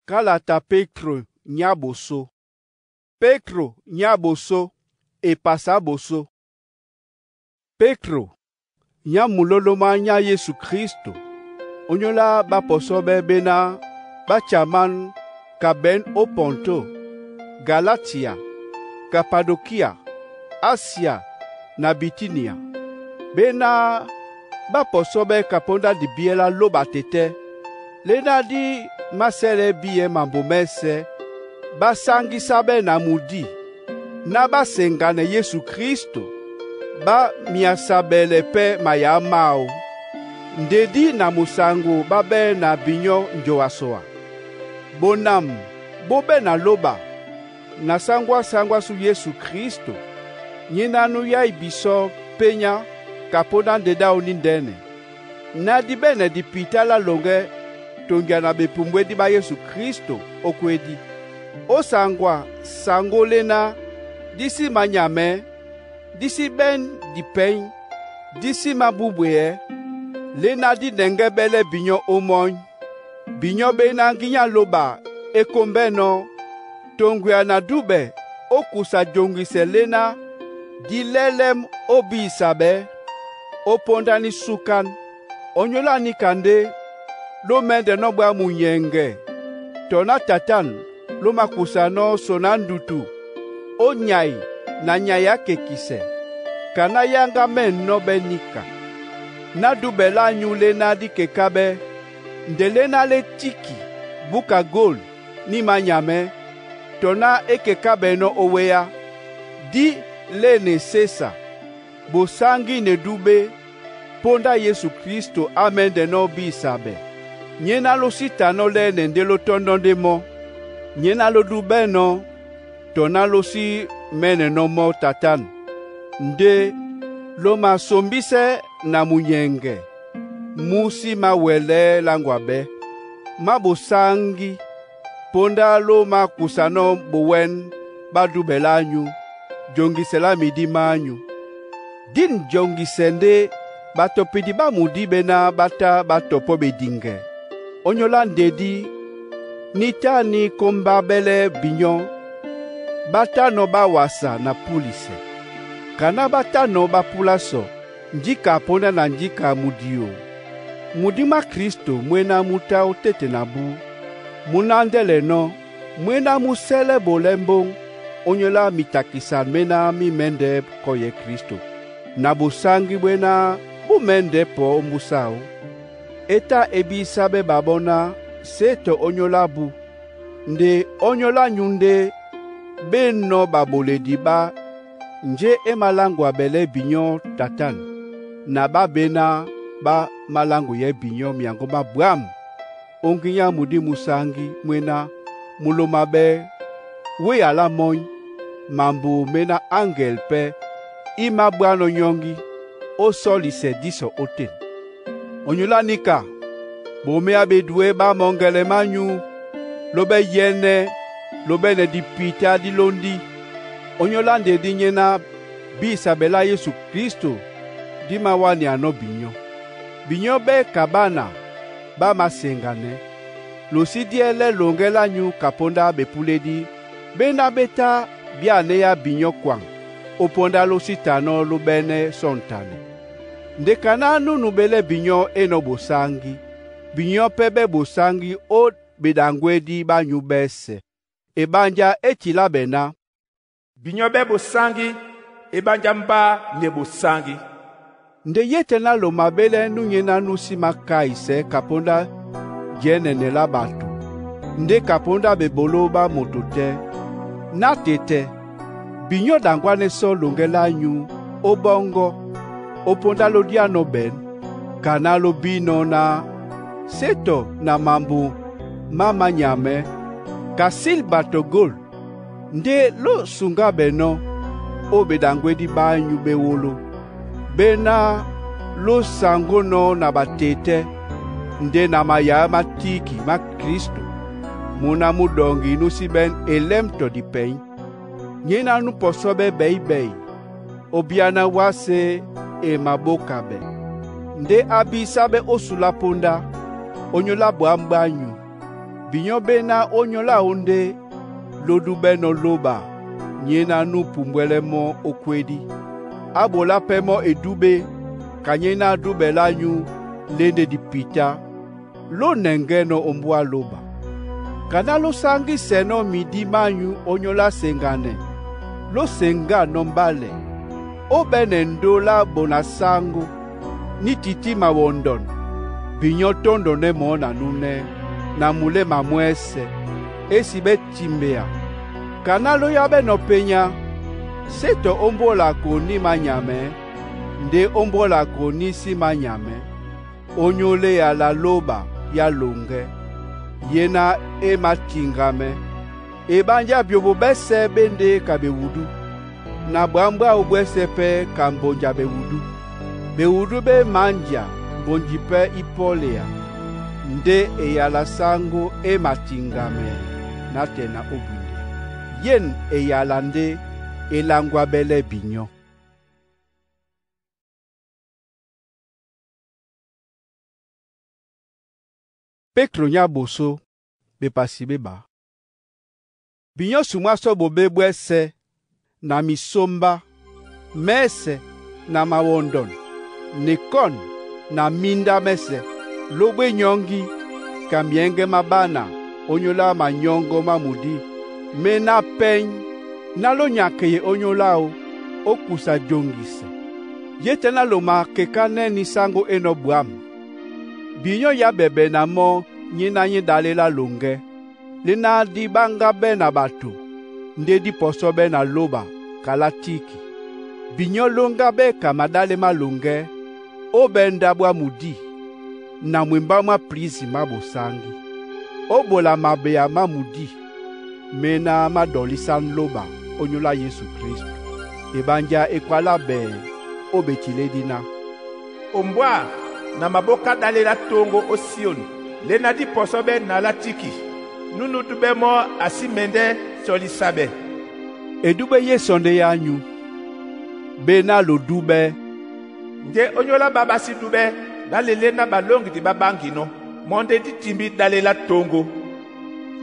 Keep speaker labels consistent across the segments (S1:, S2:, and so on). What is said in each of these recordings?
S1: Kalata Petro nya boso. Petro nya boso, epasa boso. Petro, nya muloloma nya Yesu Kristo, onyola bapɔsɔ bɛ bena bachaman ka bɛn o Pɔnto, Galatia, Kapadokia, Asia na Bitinia. Bena bapɔsɔ bɛ kaponda dibiɛ la loba tetɛ, lena di masɛlɛ biɛ mambo mɛsɛ, basangisa bɛ na mudi, na basenganɛ Yesu Kristo, ba miasabɛlɛ pɛ maya mao. Ndedi na musango babe na binyo njoasoa. Bonam bobe na loba, na sangwa-sangwa su Yesu Kristo, nyina nu ya ibiso penya kaponda ndeda oni ndene. Na dibene dipita la longe tongia na bepumbwedi ba Yesu Kristo okwedi. Osangwa sango lena disi manyame, disi ben dipeny, disi mabubwe lena di nenge bele binyo omony. Binyo bena ginya loba ekombeno, tongwea na dube okusa jongise lena di lelem obisabe, opondani sukan. Onyola ni kande lo mende no bwa munyenge, tona tatan lo makusa no sona ndutu, onyai na nyai akekise, kana yanga men no benika. Na dube la nyu lena di kekabe, ndele na le tiki buka gol ni manyame, tona ekekabe no oweya, di lene sesa, bosangi ne dube, ponda Yesu Kristo amende no bisabe. Nyena lo sita no lene ndelo tondonde mo, nyena lo dube no, tona lo si mene no mo tatan. Nde lo masombise na munyenge, musi mawele langwa be. Mabosangi, ponda lo makusano bowen badubela nyu, jongisela midi manyu. Din jongisende batopidi ba mudi bena bata batopo bedinge. Onyola ndedi nita ni komba bele binyo, bata no bawasa na pulise. Kana bata no bapulaso, njika ponda na njika mudio. Mudi ma Kristo mwena muta otete na bu. Munandele no, mwena musele bolembo, onyola mitakisa mena mi mende koye Kristo. Na bosangi bwena bumende po ombusao. Eta ebisabe babona seto onyola bu. Nde onyola nyunde beno baboledi ba nje emalango abele binyo tatan. Na ba bena ba malango ye binyo miango mabwam. Onginya mudi musangi mwena mulomabe we ala mony mambu mena angel pe ima bwano nyongi osolise diso oten. Onyola nika bome abedwe ba mongele manyu lobe yene lobe ne dipita dilondi. Onyola ndedi nyena bisabela Yesu Kristo di mawani ano binyo. Binyo be kabana ba masengane. Losi diele longela nyu kaponda bepuledi bena beta biane ya binyo kwang. Oponda losi tano lobene sontane. Ndekana nunu bele binyo eno bosangi. Binyo pebe bosangi o bedangwedi banyu bese. Ebanja etila bena.
S2: Binyo be bosangi ebanja mba ne bosangi.
S1: Nde yete na lo mabele nunyena nusi makaise kaponda jenene la batu. Nde kaponda bebolo ba moto te. Na tete binyo dangwane so longela nyu obongo oponda lo diano ben kana lo bino na seto na mambu mama nyame kasil batogol nde lo sunga beno obedangwedi banyu bewolo bena lo sangono na batete nde na maya matiki ma Kristo muna mudongi nusi ben elemto di pen. Nyena nu posobe bei bei obiana wase e maboka be. Nde abisabe osula ponda onyola bwambanyu. Binyɔ bena ónyólá o ndé lódúbɛ́nɔ̄ lóba nyéná nú pumbwɛlɛ mɔ́ ókwédí. A ɓolá pɛ́ mɔ́ edúbɛ́ ka nyéná dúbɛ lányú lé ndé dipitá lónɛŋgɛ́nɔ̄ ombúá lóba. Ka ná lósáŋgisɛnɔ́ midí mányu ónyólá seŋganɛ lóseŋgánɔ́ mbálɛ, ó ɓɛ́nɛ ndó lá bo na sáŋgó, ní tití mawɔndɔn, binyɔ́ tɔ́ndɔnɛ́ mɔɔ́ na núnɛ́ na muléma mwɛ́sɛ̄, é si ɓɛ́ timbea. Ka ná lóyábɛ́nɔ penya, sétɔ ómbóla koni mányamɛ̌ ndé ómbóla koni sí mányamɛ̌, ónyólá eyala lóba yá loŋgɛ́, yéná e matiŋgamɛ́. Eɓánjá byobo ɓɛ́sɛ̄ ɓé ndé ka bewudú, na bwǎm̀ bwáō bwɛ́sɛ̄ pɛ́ ka mbonja bewudú. Bewudú ɓé mǎnja mbonji pɛ́ í pɔ́lea ndé eyala sáŋgó é matiŋgamɛɛ nátɛna na ó bwindea. Yén eyala ndé e láŋgwábɛ́lɛ́ binyɔ́. Petro nya boso bepasi be ɓá. Binyɔ́ sumwasɔ bobe bwɛ́sɛ̄ na misómbá mɛ́sɛ̄ na mawɔndɔn nekɔn na míndá mɛ́sɛ̄. Lóbwé nyɔ́ŋgi ka myɛ̌ŋgɛ́ má ɓána ónyólá manyɔ́ŋgɔ́ má mudí mé ná pɛ́ny ná lónyakeye ónyóláō ó kusa joŋgisɛ. Yé tá ná loma kekánɛ́ ni sáŋgó énɔ̄ bwǎm. Binyɔ́ ya bɛbɛ na mɔ́ nyéná nyé ɗálé lá loŋgɛ́, lé ná dí ɓáŋgábɛ́ na bato ndé dí pɔsɔ́bɛ́ na lóba ka lá tíki. Binyɔ́ lóŋgábɛ́ ka maɗále má loŋgɛ́ ó ɓɛ́ ndáɓo bwá mudí na mwembá mwá prisi má bosáŋgí. Ó ɓola mabeya má mudí mé ná má dɔlísán lóba ónyólá Yesu Klísu. Eɓánjá e kwá lá bɛɛ ó betilédi ná:
S2: Ombwá na mabóká ɗále lá tóŋgó ó Síonu lé ná dí pɔsɔ́bɛ́ na lá tíki. Núnú dúbɛ́ mɔ́ a sí mɛndɛ́ sɔlisabɛ.
S1: Edúbɛ́ yé sɔndé ányú, bená lodúbɛ́.
S2: Ndé ónyólá ɓá ɓá sí dúbɛ́ ná lelé ná ɓalóŋgidi ɓá ɓáŋginɔ́, mɔ́ ndé dí timbi ɗále lá tóŋgó.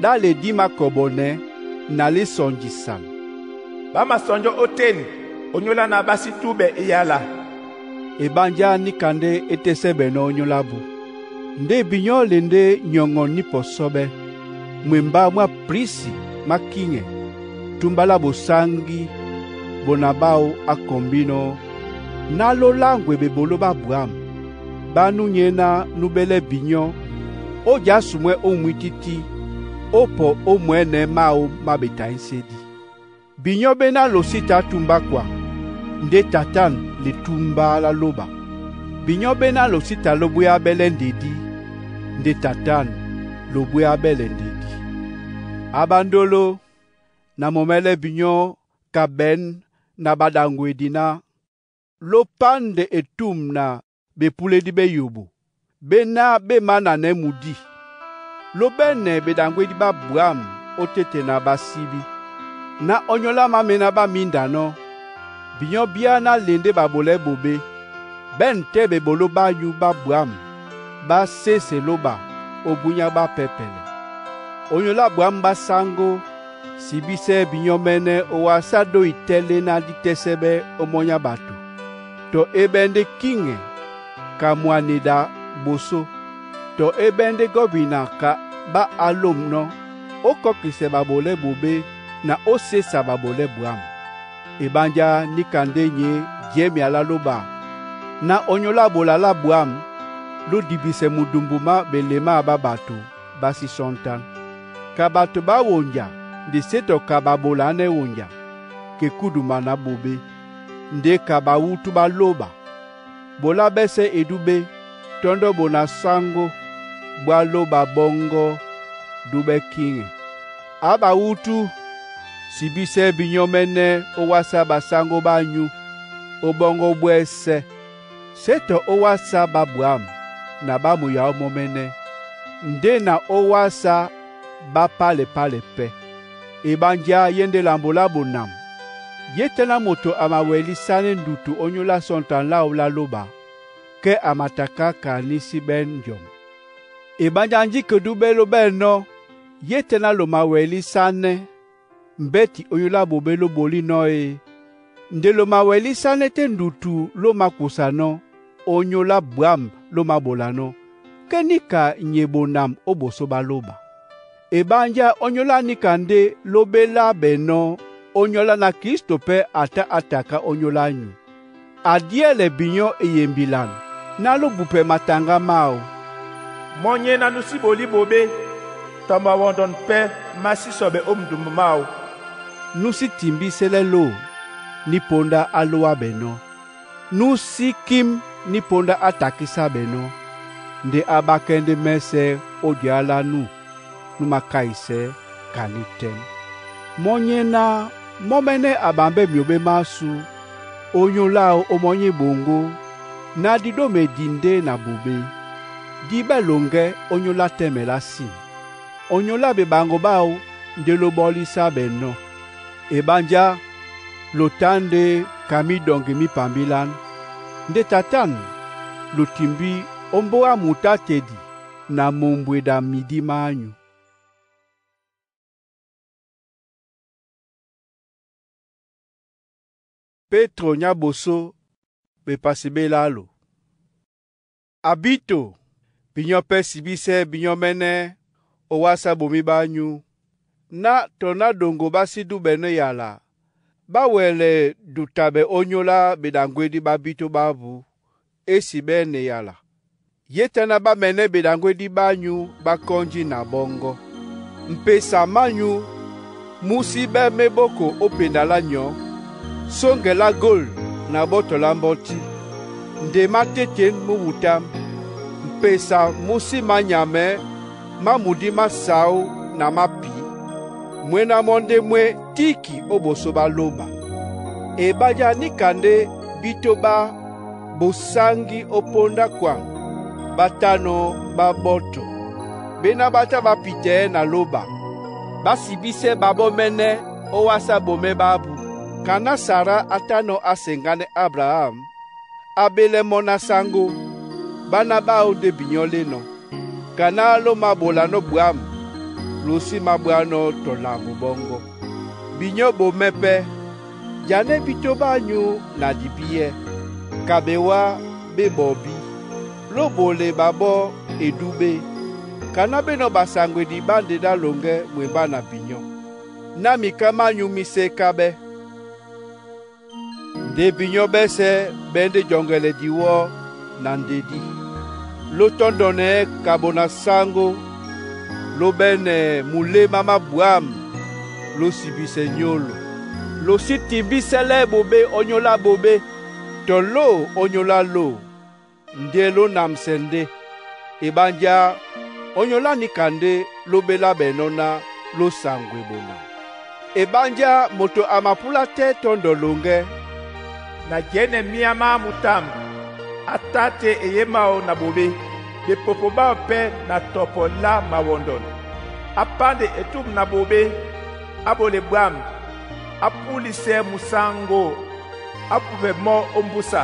S1: Ɗále dí makɔbɔnɛ́ na lé sɔnjisan.
S2: Ɓá masɔnjɔ́ ótên ónyólá ná ɓá sí dúbɛ eyala.
S1: Eɓánjá níka ndé é tɛ́sɛ́ bɛnɔ́ ónyólá bú. Ndé binyɔ́ le ndé nyɔŋɔ ní pɔsɔ́bɛ́ mwembá mwá prisi má kíŋɛ túmbá lá bosáŋgí bo na ɓáō á kɔmbínɔ́ ná ló láŋgwe ɓeboló ɓá bwǎm, ɓá nú nyéná núɓɛ́lɛ́ binyɔ́ ó já sumwɛ́ ó mwítítí ó pɔ ó mwɛ̌nɛ̄ máō má betaísédí. Binyɔ́ ɓé ná losí tá túmbá kwa, ndé Tatan le túmbá lá lóba. Binyɔ́ ɓé ná losí tá lóbwéábɛ́lɛ́ ndedí, ndé Tatan lobwéábɛ́lɛ ndedí. A ɓándolo, na momɛ́lɛ́ binyɔ́ ka ɓɛ̌n na ɓaɗaŋgwedi ná ló pánde etûm na bepúlédí bé yobo, béná bé mánanɛ́ mudí. Ló ɓɛ́nɛ ɓeɗaŋgwédí ɓá bwǎm ó téte na ɓá síbí. Ná ónyólá má mená ɓá míndanɔ́, binyɔ́ bíá ná le ndé ɓaɓolɛɛ́ ɓobé, ɓɛ̂n tɛ́ ɓeboló ɓányu ɓá bwǎm ɓá sese lóba ó búnyá ɓá pɛ́pɛlɛ. Ónyólá bwǎm ɓá sáŋgó, sibísɛ́ binyɔ́ mɛ́nɛ́ owásá dói tɛ́ léná dí tɛ́sɛ́bɛ́ ómɔ́ nyá ɓato, tɔ é ɓɛ́ ndé kíŋɛ ka mwaneda bosó, tɔ é ɓɛ́ ndé gɔ́bina ka ɓá alômnɔ́, ó kɔ́kisɛ ɓaɓolɛɛ́ ɓobé na ó sésa ɓaɓolɛɛ́ bwǎm. Eɓánjá níka ndé nyé jɛ́mea lá lóba ná ónyólá ɓola lá bwǎm ló dibisɛ mudumbu má belemâ ɓá ɓato ɓá sí sɔ́ntán. Ka ɓato ɓá wonja nde sétɔ ka ɓaɓolánɛ́ wonja ke kúduma na ɓobé, ndé ka ɓawútú ɓá lóba. Ɓolá ɓɛ́sɛ̄ edúbɛ́ tɔ́ndɔ́ bo na sáŋgó ɓwá lóba ɓɔ́ŋgɔ́ dúbɛ́ kíŋɛ. A ɓawútú, sibísɛ́ binyɔ́ mɛ́nɛ́ ó wásá ɓasáŋgó ɓányu ó ɓɔ́ŋgɔ́ bwɛ́sɛ̄, sétɔ ó wásá ɓá bwǎm na ɓá muyaó mɔ́ mɛ́nɛ́, ndé na ó wásá ɓá pálepálɛ pɛ́. Eɓánjá yé ndé lambo lá bonam, yé tá ná moto a mawɛlisánɛ́ ndutu ónyólá sɔntan láō lá lóba, kɛ́ a mataká ka ní sí ɓɛ́ njɔm. Eɓánjá njíki dúbɛ́ lóbɛ́nɔ́, Ye tɛ́ na lomawɛlisánɛ́ mbɛ́ti ónyólá bobe ló bolínɔ̄ e? Nde lomawɛlisánɛ́ tɛ́ ndutu ló mākusanɔ́, ónyólá bwǎm̀ ló māɓolanɔ́, ké níka nye bonam ó bosó ɓá lóba? Eɓánjá ónyólá níka ndé lóɓélá ɓɛnɔ́ ónyólá na Kristo pɛ́ a tá á taká ónyólá ányू. A dyɛ́lɛ binyɔ́ eyembilan ná ló bupɛ mataŋgá máō.
S2: Mɔ́ nyéná nú sí ɓolí ɓoɓé, tɔ mawɔndɔn pɛ́ má sí sɔɓɛ ó mudumbu máō.
S1: Nú sí timbísɛ́lɛ́ lô ní póndá á lówá ɓɛnɔ́. Nú sí kím ní póndá á takísá ɓɛnɔ́, ndé á ɓákɛ́ ndé mɛ́sɛ̄ ó dyá lánû nú makáisɛ́ ka ní tɛ́m. Mɔ́ nyéná mɔ́ mɛ́nɛ́ a ɓambɛ́ myobé másu, ónyólá áō ó mɔ́ nyé ɓoŋgó, ná dí ɗómedi ndé na boɓé. Dí ɓɛ́ loŋgɛ́ ónyólá tɛ́mɛ lá sim. Ónyólá ɓeɓaŋgɔ ɓáō ndé ló ɓɔ́lísá ɓɛnɔ́. Eɓánjá lo tá ndé ka míɗɔŋgi mí pambílán. Ndé tatánu lo timbí ó mbóa moto á tedi na mumbweda midí mányu. Petro nya boso bepasi be lalo. Abito, binyɔ́ pɛ́ sibísɛ́ binyɔ́ mɛ́nɛ́ ó wásá bomí bányu, ná tɔ ná ɗoŋgo ɓá sí dúɓɛ́nɛ́ yala, ɓá wɛlɛ dutabɛ ónyólá ɓeɗaŋgwédí ɓá bíto ɓábū e síɓɛ́nɛ yala. Ye táná ɓá mɛnɛ́ ɓeɗaŋgwédí ɓányu ɓá kɔ́nji na ɓɔ́ŋgɔ́. Mpesa mányu mú sí ɓɛ́ mé bóko ó penda lá nyɔ̌, sóŋgɛ lá gôl na ɓɔ́tɔ lá mbɔ́tí. Nde mátétěn mú wutám. Mpesa mú sí manyamɛɛ́ má mudí má saó na má pǐ. Mwé ná mɔ́ ndé mwé tíki ó ɓosó ɓá lóba. Eɓánjá níka ndé bíto ɓá bosáŋgí ó póndá kwaŋ ɓá tánɔ̄ ɓá ɓɔ́tɔ. Béná ɓá tá ɓá pitɛɛ́ na lóba. Ɓá sibísɛ́ ɓaɓɔ́ mɛ́nɛ́ ó wásá bomɛ́ ɓábū. Kaná Sara á tánɔ̄ á seŋgánɛ́ Abraham, á ɓélɛ́ mɔ́ ná sáŋgó, ɓána ɓáō ndé binyɔ́ lénɔ̄. Kaná ló māɓolanɔ́ bwǎm̀, ló sí māɓwánɔ́ tɔ lambo ɓɔ́ŋgɔ́. Binyɔ́ ɓomɛ́ pɛ́, janɛ́ bíto ɓányu na dibíɛ́, ka bewá bé ɓɔbí, ló bole ɓaɓɔ́ edúɓé. Kaná bénɔ̄ ɓasaŋgwedi ɓá ndedá loŋgɛ́ mwembá na binyɔ́. Ná miká mányu mí sékáɓɛ́. Nde binyɔ́ ɓɛ́sɛ̄ ɓɛ́ ndé jɔŋgɛlɛ diwɔ́ na ndedí. Ló tɔ́ndɔnɛɛ́ kabo na sáŋgó, ló ɓɛ́nɛ muléma má bwǎm̀, ló sibísɛ́ nyólo. Lo sí timbísɛ́lɛ́ ɓoɓé ónyólá ɓoɓé, tɔ lô ónyólá lô, ndé ló namsɛ ndé. Eɓánjá ónyólá níka ndé ló ɓélá ɓɛnɔ́ ná ló saŋgwe bonam. Eɓánjá moto a mapúlá tɛ́ tɔ́ndɔ loŋgɛ́,
S2: Na jɛ̌nɛ míá má mutamb, á tá tɛ́ eyé máō na ɓoɓé, Ɓepopo ɓáō pɛ́ na tɔpɔ lá mawɔndɔn. Á pánde etûm na ɓoɓé, á ɓole ɓwǎm̀, á púlisɛ́ musáŋgó, á pupɛ mɔ́ ó mbúsa.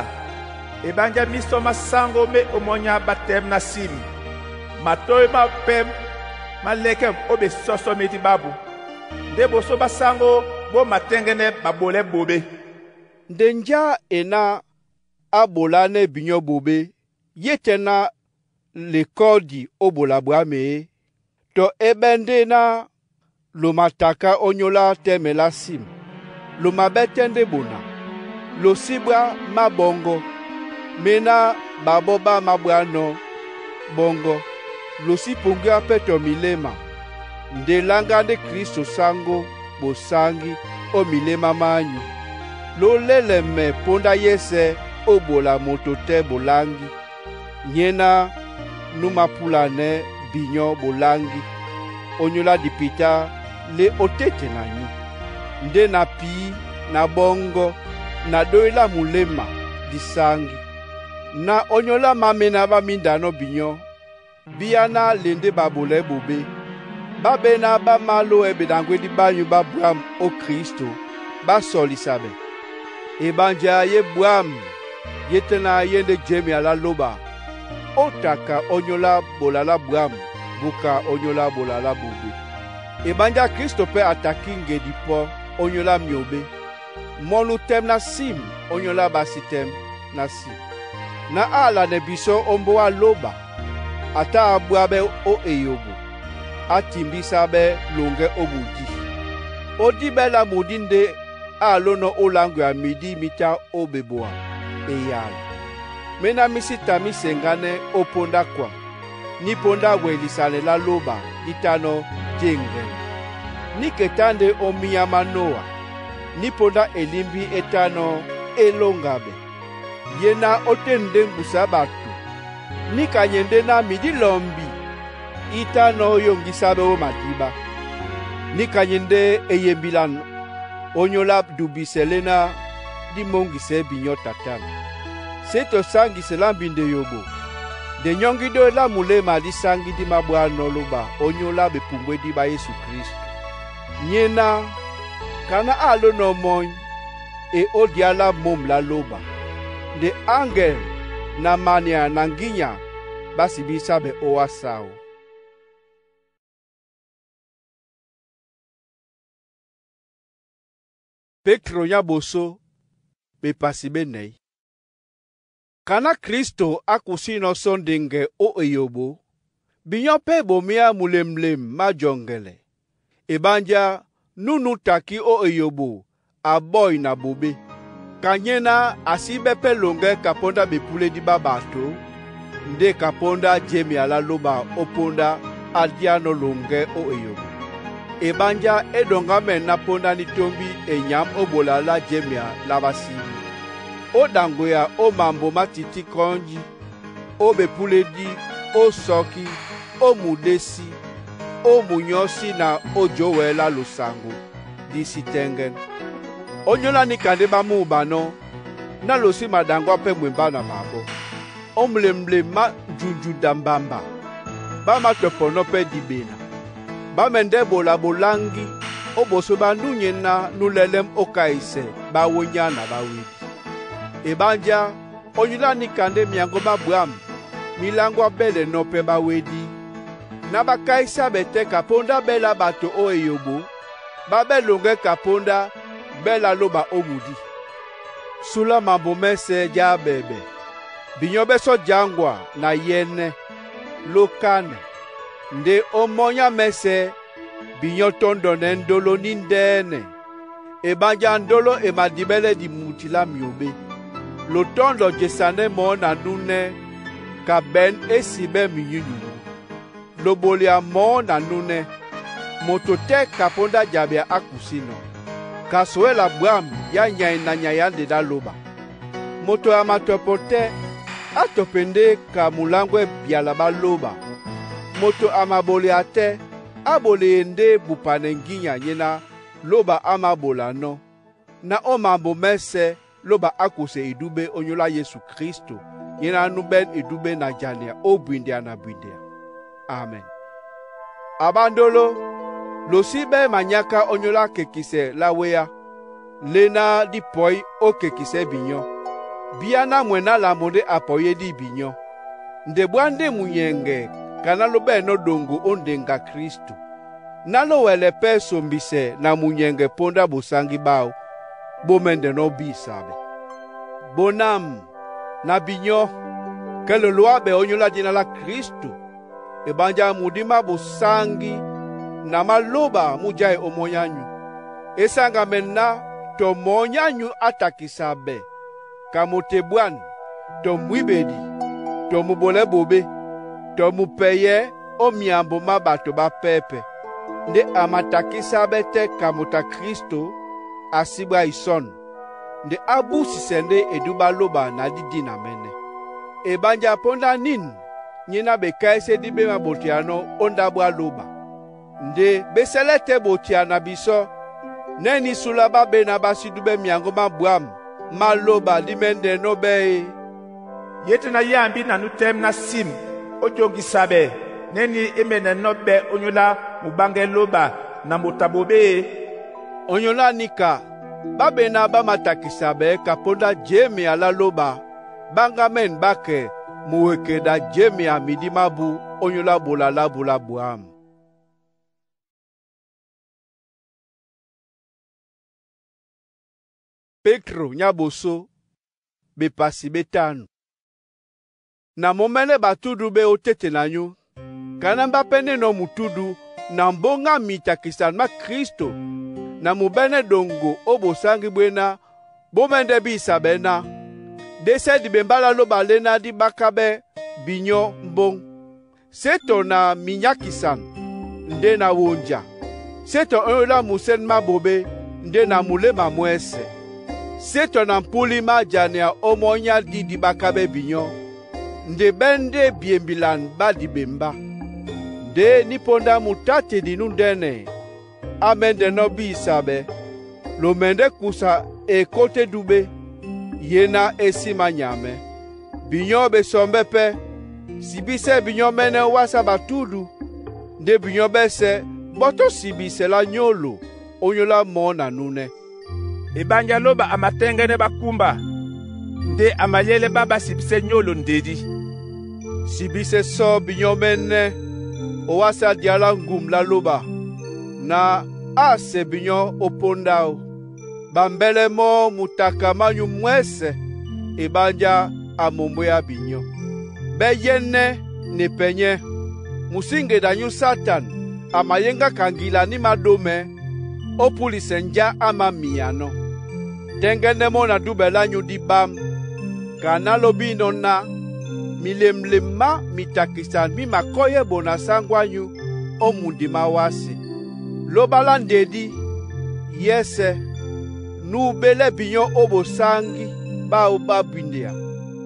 S2: Eɓánjá mísɔ má sáŋgó mé ómɔ́nyá ɓá tɛ́m ná sim, matôy máō pɛ́ má lɛ́kɛ́m ó ɓesɔ́sɔ́-médí ɓábū. Ndé ɓosó ɓá sáŋgó bó matɛ́ŋgɛ́nɛ́ ɓaɓolɛ́ ɓoɓé.
S1: Nde njá e ná á ɓolánɛ́ binyɔ́ ɓoɓé, ye tɛ́ ná lekɔ́di ó ɓola bwǎm̀ e? Tɔ é ɓɛ́ ndé ná lo mataká ónyólá tɛ́mɛ lá sim, lo maɓɛ́ tɛ́ ndé bonam. Lo sí ɓwá mábɔŋgɔ, méná ɓaɓɔ́ ɓá māɓwánɔ́ ɓɔ́ŋgɔ́. Lo sí puŋgíá pɛ́ tɔ miléma, nde láŋgá ndé Kristo sáŋgó bosáŋgí ó miléma mányu. Ló lélɛmɛ póndá yɛ́sɛ̄ ó ɓola moto tɛ́ boláŋgí. Nyéná nú māpúlanɛ́ binyɔ́ boláŋgí, ónyólá dipitá lé ótéte na nyú. Ndé na pǐ na ɓɔ́ŋgɔ́ na ɗói lá muléma dí sáŋgí. Na ónyólá má méná ɓá míndanɔ́ binyɔ́, bíáná le ndé ɓaɓolɛɛ́ ɓoɓé. Ɓá ɓéná ɓá málowɛɛ́ ɓeɗaŋgwédí ɓányu ɓá bwǎm̀ ó Kristo, ɓá sɔlisa ɓɛ̀. Eɓánjá yé bwǎm̀ yé tɛ́ na yé ndé jěmea lá lóba, ó taka ónyólá ɓola lá bwǎm̀ búka ónyólá ɓola lá ɓoɓé. Ebánjá Kristo pɛ́ a takí ŋgedi pɔ́ ónyólá myobé, mɔ́ nú tɛ́m ná sim ónyólá ɓá sí tɛ́m ná sim, ná á alanɛ bisɔ́ ó mbóa lóba, a tá a bwá ɓɛ́ ó eyobo, á timbísá ɓɛ́ loŋgɛ́ ó mudí. Ó díɓɛ́ lá mudí ndé á alónɔ̄ ó láŋgwea midí mí tá ó ɓeboa eyala. Méná mí sí ta mí seŋgánɛ́ ó póndá kwaŋ, ní póndá welisanɛ lá lóba dí tánɔ́ jêŋgɛnɛ. Níke tá ndé ó míá má Nóa, ní póndá elimbi é tánɔ́ é lóŋgabɛ, ye ná ó tên ndé ŋgusu á ɓato, níka nye ndé ná midí lɔmbi í tánɔ́ yóŋgísáɓɛ́ ó madíɓá. Níka nye ndé e yembilan ónyólá dubisɛ léná dí móŋgisɛɛ́ binyɔ́ tatána. Sé tɔ sáŋgisɛ lá mbinde yobo, nde nyɔ́ŋgídó lá muléma dí sáŋgí dí mābwánɔ́ lóba ónyólá ɓepumbwédí ɓá Yesu Klísu. Nyéná kaná á alónɔ̄ mɔ́ny e ó diá lá môm lá lóba, nde áŋgɛl na mania na ŋgínya ɓá sibísá ɓɛ ówásē áō. Pétro nyá ɓosó bepasi ɓé nɛ̌y. Kaná Kristo akusínɔ̄ sɔ́ ndeŋgɛ ó eyoɓo, binyɔ́ pɛ́ e bomíá mulemulem má jɔŋgɛlɛ. Ebánjá nú nú takí ó eyoɓo a bɔ́i na ɓoɓé. Ka nyéná a sí ɓɛ́ pɛ́ loŋgɛ́ ka póndá ɓepúlédí ɓá ɓato, ndé ka póndá jemea lá lóba ó póndá á díánɔ́ loŋgɛ́ ó eyoɓo. Ebánjá é ɗoŋgámɛn ná póndá ní tómbi e nyǎm ó ɓola lá jemea lá ɓá síɓí. Ó ɗaŋgwea ó mambo má tití kɔ́nji, ó ɓepúlédí, ó sɔkí, ó mudésí, ó munyɔ́sí na ó jówɛɛ́ lá losaŋgo dí sí tɛ́ŋgɛ́n. Ónyólá níka ndé ɓá múbanɔ́, ná losí maɗaŋgwá pɛ́ mwembá na mabɔ́. Ó mulemulem má njunjunda mbamba, ɓá mátɔpɔnɔ́ pɛ́ diɓena. Ɓá mɛndɛ́ ɓola ɓoláŋgí ó ɓosó ɓá nú nyéná nú lɛ́lɛ́m ó kaisɛ ɓá wónyá na ɓá wédí. Ebánjá ónyólá níka ndé myaŋgó má bwǎm mí láŋgwá ɓɛ́lɛnɔ́ pɛ́ ɓá wédí, ná ɓá káísá ɓɛ tɛ́ ka póndá ɓɛ́ lá ɓato ó eyoɓo, ɓá ɓɛ́ loŋgɛ́ ka póndá ɓɛ́ lá lóba ó mudí. Súlá mambo mɛ́sɛ̄ já ɓɛɛɓɛ, binyɔ́ ɓɛ́ sɔ́ jaŋgwa na yɛ́nɛ́, lókánɛ, ndé ó mɔ́nyá mɛ́sɛ̄ binyɔ́ tɔ́ndɔnɛ́ ndóló ní ndɛ́nɛ. Ebánjá ndóló e madíɓɛ́lɛ́ dimuti lá myobé. Lotɔ́ndɔ jesanɛ́ mɔɔ́ na núnɛ́ ka ɓɛ̌n é siɓɛ́ minyúnyuŋgú. Loɓolea mɔɔ́ na núnɛ́, moto tɛ́ ka póndá jabea á kusínɔ̄. Ka sowɛla bwǎm yá nyay na nyay á nde dá lóba. Moto a matɔpɔ tɛ́, á tɔpɛ ndé ka muláŋgwɛ́ byala ɓá lóba. Moto a maɓolea tɛ́, á ɓoleye ndé bupanɛ ŋgínya nyéná lóba á māɓolanɔ́, ná ó mambo mɛ́sɛ̄ lóba á kuse idúɓɛ́ ónyólá Yesu Klísto nyéná nú ɓɛ́n idúɓɛ́ na janea ó bwindea na bwindea. Amen. A ɓándóló, losí ɓɛ́ manyáká ónyólá kekisɛ lá wéá, léná dí pɔí ó kekisɛɛ́ binyɔ́. Bíáná mwɛ ná lambo ndé a pɔyédí binyɔ́. Nde bwá ndé munyɛŋgɛ ka ná lóɓɛ́nɔ́ ɗoŋgo ó ndeŋga Kristo. Ná lówɛlɛ pɛ́ sombisɛ na munyɛŋgɛ póndá bosáŋgí ɓáō bó mɛ́ndɛnɔ́ bísa ɓɛ́. Bonâm na binyɔ́, kɛ loloá ɓɛ ónyólá dína lá Kristo, ebánjá mudí má bosáŋgí na má lóba mú jái ó mɔ́nyá nyú. E saŋgamɛn ná tɔ mɔ́nyá nyú á takisa ɓɛ ka moto ebwân, tɔ mwíɓedi, tɔ mubolɛ́ ɓoɓé, tɔ mupɛyɛ ó myambo má ɓato ɓá pɛ́pɛ̄. Ndé a matakísá ɓɛ́ tɛ́ ka moto a Kristo a sí ɓwá isɔ̂n, nde á búsisɛ ndé edú ɓá lóba na dídínamɛ́nɛ́. Ebánjá póndá nîn nyéná ɓekáísédí ɓé māɓoteanɔ́ ó ndáɓo á lóba. Nde ɓé sɛ́lɛ́ tɛ́ ɓotea na bisɔ́, nɛ́ ní súlá ɓá ɓéná ɓá sí dúɓɛ́ myaŋgó má bwǎm má lóba dí mɛ́ndɛnɔ́ ɓɛ́ e.
S2: Ye tɛ́ na yámbi na nú tɛ́m ná sim ó joŋgisa ɓɛ nɛ́ ní é mɛndɛnɔ́ ɓɛ́ ónyólá muɓáŋgɛ́ lóba na moto a ɓoɓé e?
S1: Ónyólá níka, ɓá ɓéná ɓá matakisa ɓɛɛ́ ka póndá jemea lá lóba ɓáŋgámɛ̂n ɓá kɛ muwekeda jemea midí mábú ónyólá ɓola lábu lá bwǎm. Petro nya boso, bepasi betanu. Na momɛnɛ batudu be o tete na nyu, kana mba pɛ neno mutudu na mbongá mitakisan ma Kristo na mu bɛnɛ ɗongo o bosangi bwena bo mɛndɛ bisa bɛ ná, désɛ dibembá lá lóba léná di ɓákáɓɛ́ binyɔ́ mbóŋ. Sé tɔ na minyakisan ndé na wonja, sé tɔ ónyólá musɛ̂n má boɓé ndé na muléma mwɛ́sɛ̄. Sé tɔ na mpúlí má janea ómɔ́ nyá di di ɓákáɓɛ́ binyɔ́, nde ɓɛ́ ndé biembilan ɓá dibembá. Ndé ní póndá mutáte dinú ndɛ́nɛ á mɛ́ndɛnɔ́ bísaɓɛ, lomɛndɛ́ kusa ekótó éduɓé, ye ná é sí mányamɛ́. Binyɔ́ ɓesɔmbɛ́ pɛ́, sibísɛ binyɔ́ mɛ́nɛ́ ó wásá batudu, ndé binyɔ́ ɓɛ́sɛ̄ ɓɔ́ tɔ́ sibisɛ lá nyólo ónyólá mɔɔ́ na núnɛ́.
S2: Eɓánjá lóba a matɛ́ŋgɛ́nɛ́ ɓákúmba, ndé a mayélé ɓá ɓá sibisɛ́ nyólo ndedí.
S1: Sibísɛ́ sɔ́ binyɔ́ mɛ́nɛ́ ó wásá día lá ŋgum lá lóba, na á sɛ binyɔ́ ó póndá áō. Ɓambɛ́lɛ́ mɔ́ mutaka mányu mwɛ́sɛ̄ eɓánjá a mombóyá binyɔ́. Bɛ́ yɛ́nɛ́ ne pɛnyɛ́. Musíŋgeda nyú Satan a mayéŋgáka ŋgila ní māɗómɛ̄ ó púlisɛ njá á māmianɔ́. Tɛ́ŋgɛ́nɛ́ mɔ́ na dúbɛ lányu dí ɓám, kana lóbínɔ̄ ná milemlem má mitakisan mí makɔ́yɛ́ bona sáŋgó ányू ó mundi má wásē. Lóba lá ndedí, yɛ́sɛ̄, núbélɛ́ binyɔ́ ó bosáŋgí báō ɓá bwindea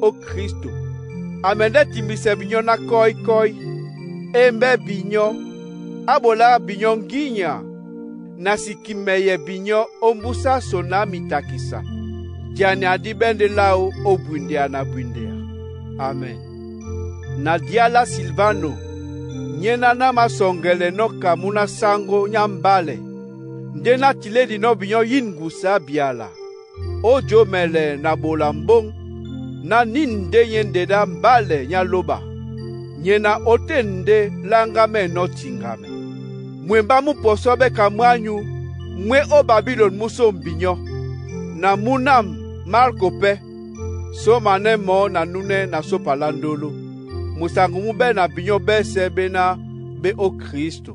S1: ó Kristo. A mɛndɛ́ timbisɛ binyɔ́ ná kɔ́y-kɔ́y, émbɛ́ binyɔ́, á ɓolá binyɔ́ ŋgínya na si kimɛyɛ binyɔ́ ó mbúsá son á mitakisan. Janea dí ɓɛ́ ndé láō ó bwindea na bwindea. Amen. Na día lá Silvano, nyéná ná masɔŋgɛlɛnɔ́ ka mú ná sáŋgó nyá mbálɛ, ndé ná tilédinɔ́ binyɔ́ yîngusa á byala, ó jǒmɛlɛ na ɓola mbóŋ ná nín ndé nyéndedá mbálɛ nyá lóba, nyéná ótên ndé láŋgámɛ́nɔ́ tiŋgamɛ. Mwembá mú pɔsɔ́ ɓɛ́ ka mwányu mwé ó Babilɔn mú sóma binyɔ́, na múnám Marko pɛ́. Sómanɛ́ mɔɔ́ na núnɛ́ na sópa lá ndóló. Musaŋgo mú ɓɛ́ na binyɔ́ ɓɛ́sɛ̄ béná ɓé ó Kristo.